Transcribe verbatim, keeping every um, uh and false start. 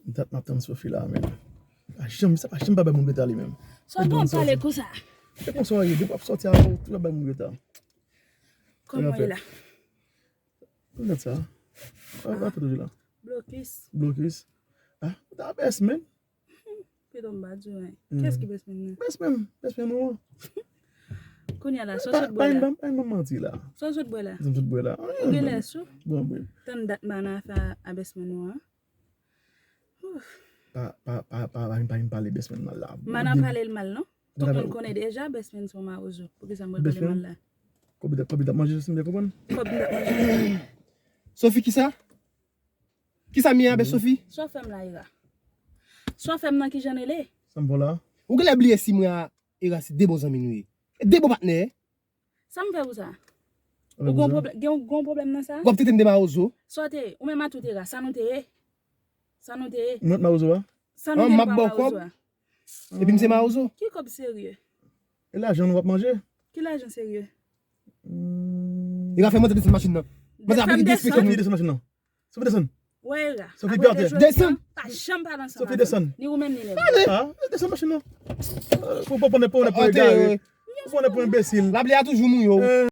Dat m ap tann Sophie la, men. Pa janm, sa pa janm pa bay moun reta li menm. Sòt bon pale konsa. Se konsa w ye, depi w ap sòti a, ou toujou ap bay moun reta. Kòman w ye la? Ou dat sa? A, a, toujou la. Blokis. Blokis. Ah, ou ta best man. Pito m pa di w anyen. Kiyès ki best man nan? Best man, best man ou an. Kounye a la, sa w sot bwè la? Pa yon manti la. Sa w sot bwè la? Sa m sot bwè la. Ou gen lè sou? Bon, bon. Tann dat m a nan afè a best man ou an. Pa, pa, pa, pa, pa, pa vin pale best man mal la. M pa nan pale l mal non. Tout moun konnen deja best man se yon mawozo. Poukisa m pral pale mal la? Kòb li t ap manje, si m byen konprann. Kòb li t ap manje. Sophie, kisa? Kisa m ye avè Sophie? Sa w fè m la, Ira? Sa w fè m nan kijan l rele? Sa m fè w la? Ou genlè bliye si mwen a Ira se de bon zanmi nou ye. De bon patnè. Sa m fè pou sa? Ou gon pwoblèm, gen yon gon pwoblèm nan sa? W ap trete m de mawozo. Sa w te ye? Ou menm a tout Ira, sa nou te ye? Sa nou te ye? Mwen t mawozo a? Sa nou An, te m ap ba w kòb. Epi m se mawozo. Ki kòb serye? E lajan nou w ap manje? Ki lajan serye? Ira fè mwen desann machin nan. Mwen sa ap desann. Sophie, desann machin nan. Sophie, desann. Wè Ira. Sophie, pye atè. Desann. Pa janm pale ansanm. Sophie, desann. Ni ou menm ni lè. Ah, desann machin nan. Pou pou pwone pou nèg pou egare. Pou pwone pou enbesil. Lapli a toujou mouye w.